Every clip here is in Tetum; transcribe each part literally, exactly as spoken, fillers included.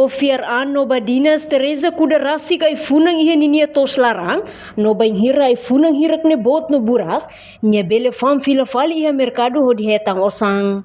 Fiar an no badinas Teresa kuda rasik ai-funan iha ninia to'os laran, no bainhira ai-funan hirak ne'e boot no buras, nia bele fa'an fila fali iha merkadu hodi hetan osan.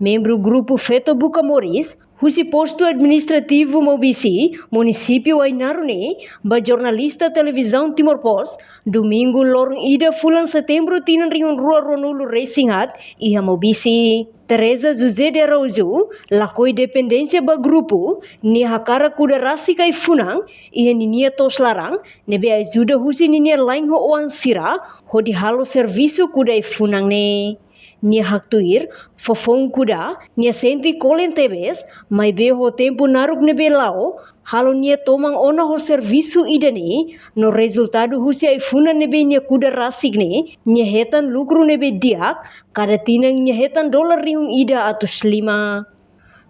Membru grupu Feto Buka Moris, husi postu administrativu Maubisse, munisípiu Ainaro ne'e, ba jornalista televizaun Timor Post, Domingu loron ida fulan Setembru tinan rihun rua ruanulu resin haat, iha Maubisse. Teresa José de Araújo, lakohi dependénsia ba grupu, nia hakarak kuda rasik ai-funan, iha ninia to'os laran, ne'ebé ajuda husi ninia la'en ho oan sira, hodi halo servisu kuda ai-funan ne'e. Nia haktuir, foufoun kuda, nia sente kolen tebes, maibé ho tempu naruk ne'ebé la'o, halo nia toman ona ho servisu ida-ne'e, no rezultadu husi ai-funan ne'ebé nia kuda rasik ne'e, nia hetan lukru ne'ebé di'ak, kada tinan nia hetan dolar rihun ida atus lima.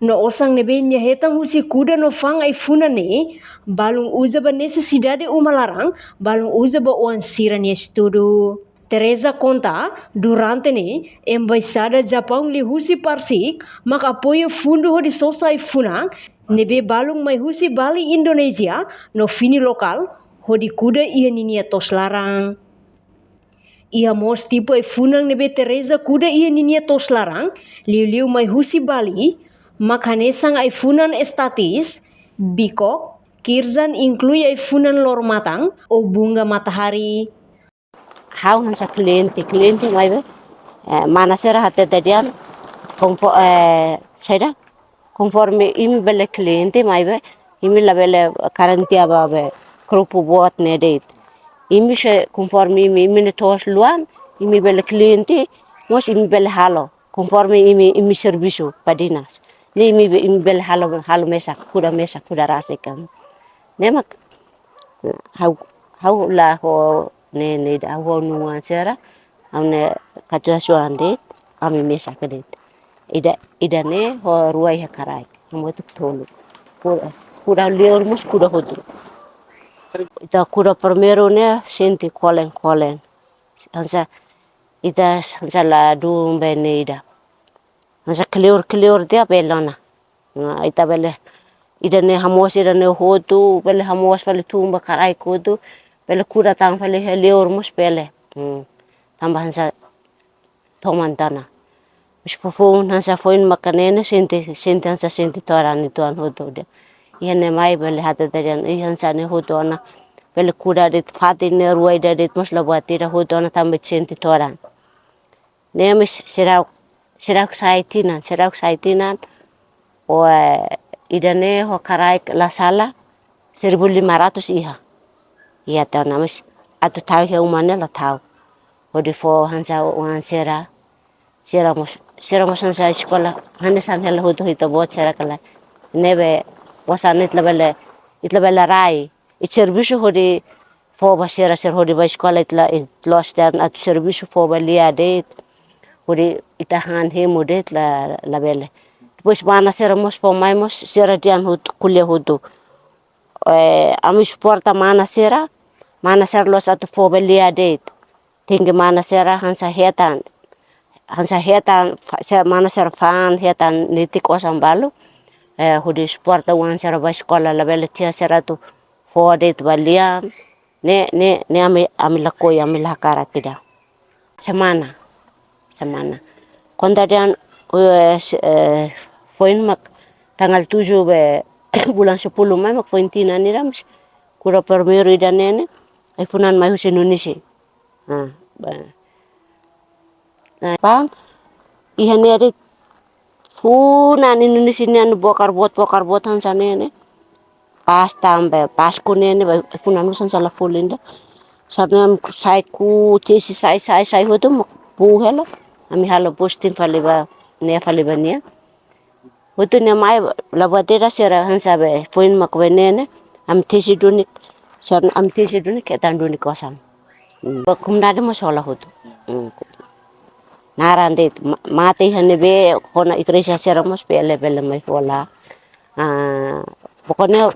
No osan ne'ebé nia hetan husi kuda no fa'an ai-funan ne'e, balun uza ba nesesidade uma laran, balun uza ba oan sira-nia estudu. Teresa konta, durante ne'e, Embaixada Japaun liuhusi Parsik, mak apoia fundu hodi sosa ai-funan, ne'ebé balun mai husi Bali Indonézia, no fini lokál, hodi kuda iha ninia to'os laran. Iha mós tipu ai-funan ne'ebé Teresa kuda iha ninia to'os laran, liuliu mai husi Bali, mak hanesan ai-funan estatis, bikok, kirjan inklui ai-funan loro-matan, ou bunga matahari. Ha'u hanesan kliente, kliente maibé, eh, mana sira hatete dehan, konfo-, eh, saida? Konforme imi bele kliente maibé, imi labele karantia ba be grupu boot ne'e de'it. Imi se konforme imi, imi-nia to'os luan, imi bele kliente, mós imi bele halo, konforme imi, imi servisu badinas. Ne'e imi be, imi bele halo, halo mesak, kuda mesak, kuda rasik kan. Ne'e mak ha'u, ha'u la ho ne'e, ne'e ida, ha'u ho oan sira, ha'u-nia katuas-oan de'it, ami mesak de'it. Ida, ida-ne'e ho rua iha karaik, hamutuk tolu. Kuda, kuda liur mós kuda hotu. Ita kuda primeiru ne'e sente kolen-kolen. Hanesan, ita hanesan ladún be ne'e ida. Hanesan kleur-kleur tiha bele ona. Nah, ita bele, ida-ne'e hamoos, ida-ne'e hotu, bele hamoos fali tun ba karaik hotu, bele kuda tan fali iha liur mós bele. Hmm. Tanba hanesan toman tiha ona. Maibé foufoun hanesan foin maka ne'e ne'e sente, sente hanesan sente todan uitoan hotu de'it. Iha ne'e mai bele hatete dehan, iha hanesan ne'e hotu ona. Bele kuda de'it fatin ne'e rua ida de'it mós la buat ida hotu ona tanba sente todan. Ne'e mós seidauk, seidauk sai tinan, seidauk sai tinan. Ho, eh, ida-ne'e ho karaik la sala, seribu lima ratus iha. Iha tiha ona maibé atu tau iha uma ne'e la tau. Hodi fó hanesan oan sira, sira mós, sira mós hanesan eskola, hanesan hela hotu ita-boot sira kala. Ne'ebé osan ne'e ita labele, ita labele rai. Ita servisu hodi fó ba sira, sira hodi ba eskola ita la, ita la'ós dehan atu servisu fó ba lia de'it. Hodi ita han hemu de'it la, labele. Depois mana sira mós fó mai mós sira dehan hotu, ko'alia hotu. Eh, ami suporta mana sira, mana sira la'ós atu fó ba lia de'it. Tenke mana sira hanesan hetan, hanesan hetan, fa-, sira mana sira fa'an hetan netik osan balu. Eh, hodi suporta oan sira ba eskola labele tiha sira atu fó de'it ba lian. Ne'e, ne'e, ne'e ami, ami lakohi, ami la hakarak ida. Semana, semana. Konta dehan, eh, se-, eh, foin mak tanggal tujuh be bulan sepuluh mai mak foin tinan ida maibé kuda primeiru ida-ne'e ne'e, ai-funan mai husi Indonézia. Ah, ba. Nah, fa'an, iha ne'e de'it funan Indonézia nian bokar boot, bokar boot hanesan ne'e ne'e. Pas tan be, pas ku ne'e ne'e, be, funan hanesan sala folin de'it. Sira-ne'e sai ku tesi sai, sai, sai hotu mak puu hela. Ami halo posting fali ba, ne'e fali ba nia. Hotu ne'e mai la buat ida sira hanesan be, foin mak be ne'e ne'e. Ami tesi duni, sira ami tesi duni, hetan duni osan. Hmm. Ba komunidade mós hola hotu. Hmm. Naran de'it ma-, mate iha ne'ebé kona igreja sira mós bele, bele mai hola. Ah, pokoknya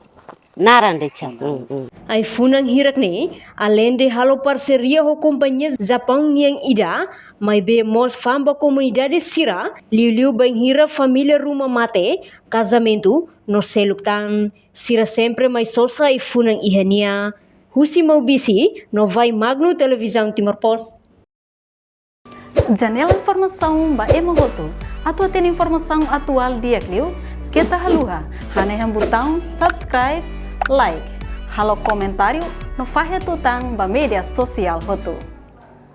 Naran de'it. Hmm, hmm. Ai-funan hirak ne'e, alende halo parseria ho kompañia Japaun nian ida, maibé mós fa'an ba komunidade sira, liuliu bainhira família ruma mate, kazamentu, no seluk tan, sira sempre mai sosa ai-funan iha nia. Husi Maubisse, Novai Magno, Televizaun Timor Post. Janela informasaun ba ema hotu. Atu hatene informasaun atuál di'ak liu, keta haluha hanehan butaun subscribe, like, halo komentáriu no fahe tutan ba média sosiál hotu.